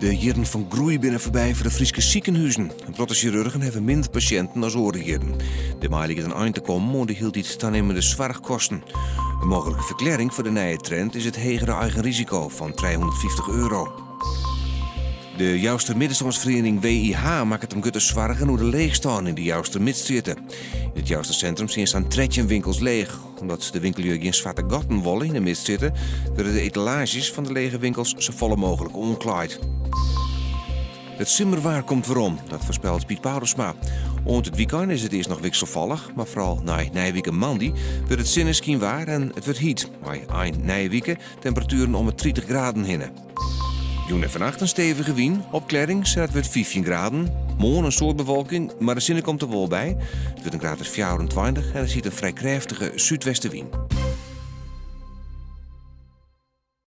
De jierren fan groei binne foarby foar de Fryske sikehûzen. In protte sjirurgen hawwe minder pasjinten as oare jierren. Dêrmei liket in ein te kommen oan de hieltyd tanimmende soarchkosten. In mooglike ferklearring foar de nije trend is it hegere eigen risiko fan 350 euro. De Jouster middenstânsferiening WIH makket him grutte soargen oer de leechstân yn de Jouster Midstrjitte. Yn it Jouster sintrum stean sa'n 13 winkels leech. Omdat de winkellju gjin swarte gatten wolle yn de Midstrjitte, wurde de etalaazjes fan de lege winkels safolle mooglik oanklaaid. It simmerwaar komt werom, dat foarspelt Piet Paulusma. Oant it wykein is it earst noch wikselfallich, mar foaral nei nije wike moandei wurdt it sinneskynwaar en it wurdt hyt, mei ein nije wike temperatueren om 'e 30 graden hinne. Jûn en fannacht in stevige wyn, opklearrings en it wurdt 15 graden. Moarn in soad bewolking, mar de sinne komt der wol by. It wurdt in graad as 24 en der stiet in frij krêftige súdwestewyn.